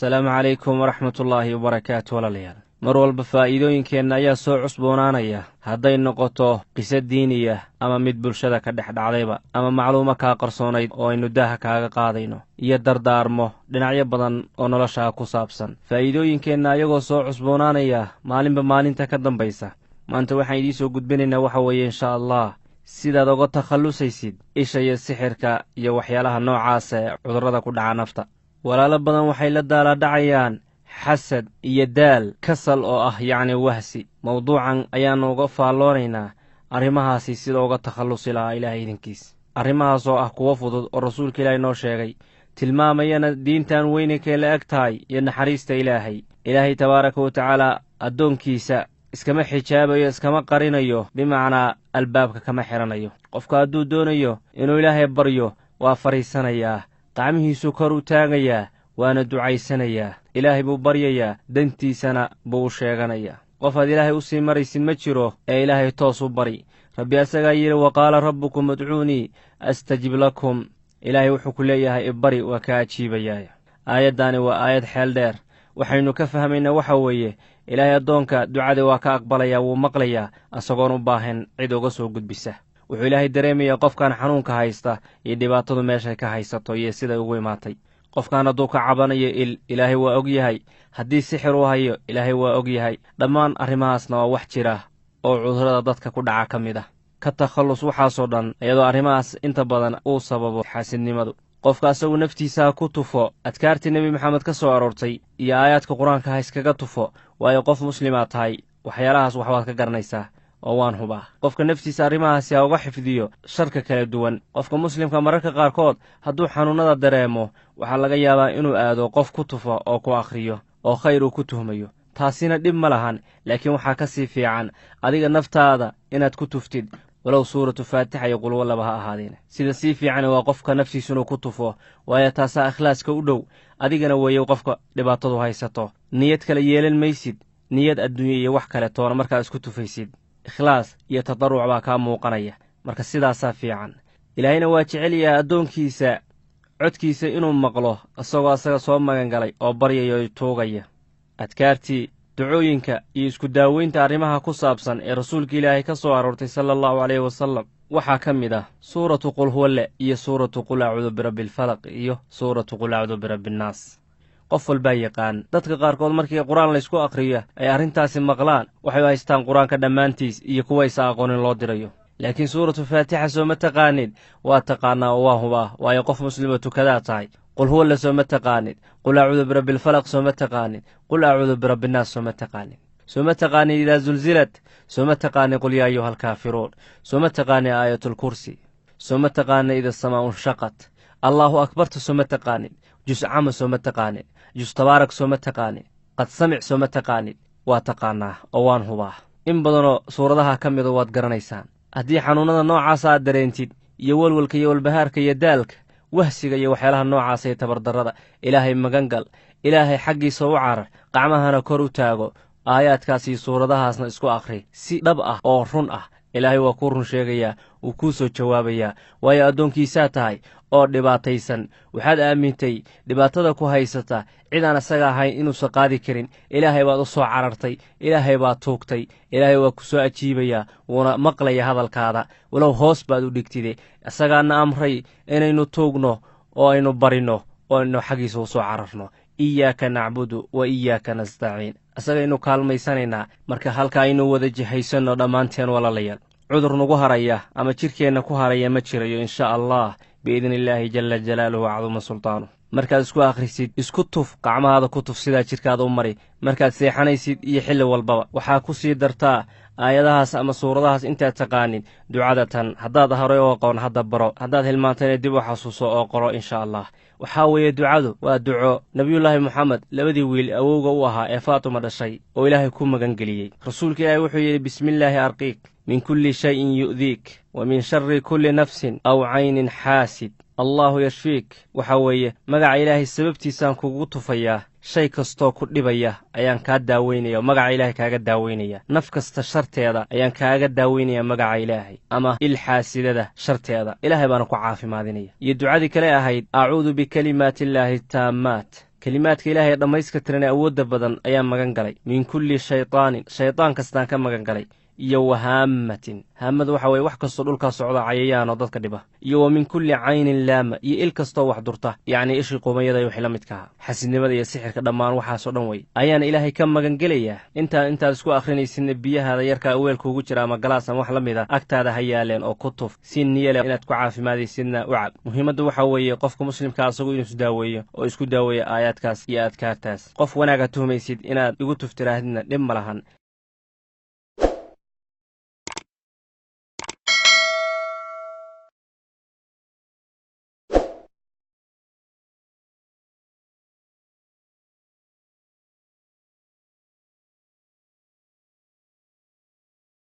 Asalaamu calaykum waraxmatullaahi wabarakaatu. Walaalayaal, mar walba faa'iidooyinkeenna ayaa soo cusboonaanaya, hadday noqoto qiso diiniya ama mid bulshada ka dhex dhacdayba, ama macluumo kaa qarsoonayd oo aynu daaha kaaga qaadayno, iyo dardaarmo dhinacyo badan oo noloshaa ku saabsan. Faa'iidooyinkeenna ayagoo soo cusboonaanaya maalinba maalinta ka dambaysa, maanta waxaan idiin soo gudbinaynaa waxa weeye, insha Allah, sidaad uga takhallusaysid isha iyo sixirka iyo waxyaalaha noocaasa ee cudurrada ku dhaca nafta. Walaalo badan waxay la daalaadhacayaan xasad iyo daal, kasal oo ah yacni wahsi. Mawduucan ayaannu uga faalloonaynaa arrimahaasi sida uga takhallusi lahaa Ilaahay idinkiis, arrimahaas oo ah kuwo fudud oo Rasuulka Ilaahay noo sheegay, tilmaamayana diintan weynankee la eg tahay iyo naxariista Ilaahay. Ilaahay tabaaraka wa tacaala addoonkiisa iskama xijaabayo, iskama qarinayo, bimacnaa albaabka kama xidhanayo. Qofka hadduu doonayo inuu Ilaahay baryo, waa fadhiisanayaa, qacmihiisuu kor u taagayaa, waana ducaysanayaa, Ilaahay buu baryayaa, dantiisana buu u sheeganayaa. Qof aad Ilaahay u sii maraysid ma jiro ee Ilaahay toos u bari. Rabbi asagaa yidhi: "Wa qaala rabbukum udcuunii astajib lakum." Ilaahay wuxuu ku leeyahay: "Ibari, waa kaa ajiibayaa." Aayaddaani waa aayad xeel dheer. Waxaynu ka fahmaynaa waxa weeye, Ilaahay addoonka ducadii waa ka aqbalayaa, wuu maqlayaa isagoon u baahan cid uga soo gudbisa. Wuxuu Ilaahay dareemayaa qofkan xanuunka haysta iyo dhibaatadu meeshay ka haysato iyo siday ugu imaatay. Qofkan hadduu ka cabanayo il, Ilaahay waa og yahay. Haddii sixir uu hayo, Ilaahay waa og yahay. Dhammaan arrimahaasna waa wax jira oo cudurrada dadka ku dhaca ka mid ah. Ka takhallus waxaasoo dhan, iyadoo arrimahaas inta badan uu sababo xaasidnimadu. Qofka asagu naftiisa ha ku tufo adkaartii Nebi Maxamed ka soo aroortay iyo aayaadka Qur-aanka ha iskaga tufo, waayo qof muslimaa tahay, waxyaalahaas waxbaad ka garanaysaa oo waan hubaa. Qofka naftiisa arrimahaasi ha uga xifdiyo sharka kala duwan. Qofka muslimka mararka qaarkood hadduu xanuunnada dareemo, waxaa laga yaabaa inuu aado qof ku tufo oo ku akhriyo oo khayr uu ku tuhmayo. Taasina dhib ma lahan, laakiin waxaa ka sii fiican adiga naftaada inaad ku tuftid, walow suuratu Faatixa iyo qulwalaba ha ahaadeen. Sida sii fiican waa qofka naftiisu inuu ku tufo, waayo taasaa ikhlaaska u dhow. Adigana weeye qofka dhibaatadu haysato, niyad kale yeelan maysid, niyad adduunye iyo wax kale toona. Markaa isku tufaysid, ikhlaas iyo tadaruc baa kaa muuqanaya. Marka sidaasaa fiican. Ilaahayna waa jecel yahay addoonkiisa codkiisa inuu maqlo isagoo asaga soo magangalay oo baryaya oo tuugaya. Adkaartii, ducooyinka iyo isku daaweynta arrimaha ku saabsan ee Rasuulka Ilaahay ka soo aroortay, sala Allahu caleyhi wasalam, waxaa ka mid ah suuratu Qul huwalle iyo suuratu Qul acuudu birabbi alfalaq iyo suuratu Qul acuudu birabbi annaas. Qof walbaa yaqaan. Dadka qaarkood markii Qur-aan laysku akhriyo ay arrintaasi maqlaan, waxay u haystaan Qur-aanka dhammaantiis iyo kuwaysa aqoonin loo dirayo. Laakiin suuratu Faatixa sooma taqaanid? Waa taqaanaa oo waa hubaa, waayo qof muslimo tukadaa tahay. Qul huwalle sooma taqaanid? Qul acuudu birabbi alfalaq sooma taqaanid? Qul acuudu birabbi innaas sooma taqaanid? Sooma taqaanid Idaa zulzilad? Sooma taqaanid Qul yaa ayuha alkaafiruun? Sooma taqaanid Aayatulkursi? Sooma taqaanid Ida samaa unshaqat? Allaahu akbarta sooma taqaanid? Jus cama sooma taqaanid? Jus tabaarak sooma taqaanid? Qad samic sooma taqaanid? Waa taqaanaa oo waan hubaa in badanoo suuradaha ka mida waad garanaysaan. Haddii xanuunnada noocaasa aad dareentid, iyo walwalka iyo walbahaarka iyo daalka, wahsiga iyo waxyaalaha noocaasa iyo tabardarrada, Ilaahay magangal, Ilaahay xaggiisa u carar, qacmahana kor u taago, aayaadkaas iyo suuradahaasna isku akhri si dhab ah oo run ah. Ilaahay waa kuu run sheegayaa, wuu kuu soo jawaabayaa, waayo addoonkiisaa tahay oo dhibaataysan. Waxaad aamintay dhibaatada ku haysata cid aan isaga ahayn inuusan qaadi karin. Ilaahay baad u soo carartay, Ilaahay baad tuugtay, Ilaahay waa ku soo ajiibayaa, wuuna maqlaya hadalkaada, walow hoos baad u dhigtide. Isagaana amray inaynu tuugno oo aynu barinno oo aynu xaggiisa u soo cararno. "Iyaaka nacbudu wa iyaaka nastaciin." Isagaynu kaalmaysanaynaa. Marka halka aynu wada jihaysanno dhammaanteen, walaalayaal, cudur nagu haraya ama jidhkeenna ku haraya ma jirayo, insha Allah, biidni illaahi jala jalaaluhu wacduma sultaanuh. Markaad isku akhrisid, isku tuf, qacmahaada ku tuf, sidaa jidhkaada u mari markaad seexanaysid iyo xilli walbaba. Waxaa ku sii dartaa aayadahaas ama suuradahaas intaad taqaanin ducada tan. Haddaad horay u aqoon, hadda baro. Haddaad hilmaantayna, dib u xasuuso oo qoro, insha Allah. Waxaa weeye ducadu waa duco Nebiyullaahi Moxamed labadii wiil awowga u ahaa ee Faatuma dhashay oo Ilaahay ku magangeliyey. Rasuulka Ilaahay wuxuu yidhi: "Bismillaahi arqiik min kulli shayin yu'diik wa min shari kulli nafsin aw caynin xaasid, Allaahu yashfiik." Waxaa weeye, magaca Ilaahay sababtiisaan kugu tufayaa, shay kastoo ku dhibaya ayaan kaa daaweynaya oo magaca Ilaahay kaaga daaweynaya. Naf kasta sharteeda ayaan kaaga daaweynaya magaca Ilaahay, ama il xaasidada sharteeda Ilaahay baana ku caafimaadinaya. Iyo ducadii kale ahayd: "Acuudu bikalimaati illaahi taammaat Kelimaadka Ilaahay dhammayska tiran ee awoodda badan ayaan magan galay. Min kulli shaytaanin, shaydaan kastaan ka magan galay, iyo wahaamatin. Haamadu waxa weye wax kastoo dhulkaa socda, cayayaan oo dadka dhiba. Iyo wa min kulli caynin laama, iyo il kastoo wax durta, yacnii ishii qumayada iyo wixii la midka aha, xasidnimada iyo sixirka, dhammaan waxaasoo dhan wey ayaan Ilaahay ka magan gelayaa. Intaad isku akhrinaysidna biyahaada yarkaa weelkuugu jira ama galaas ama wax la mid a agtaada ha yaaleen oo ku tuf si niyale inaad ku caafimaadaysidna u cab. Muhiimaddu waxa weeye qofka muslimka asagu inuu isdaaweeyo oo isku daaweeyo aayaadkaas iyo adkaartaas. Qof wanaaga tuhmaysid inaad igu tuf tiraahdidna dhib ma lahan.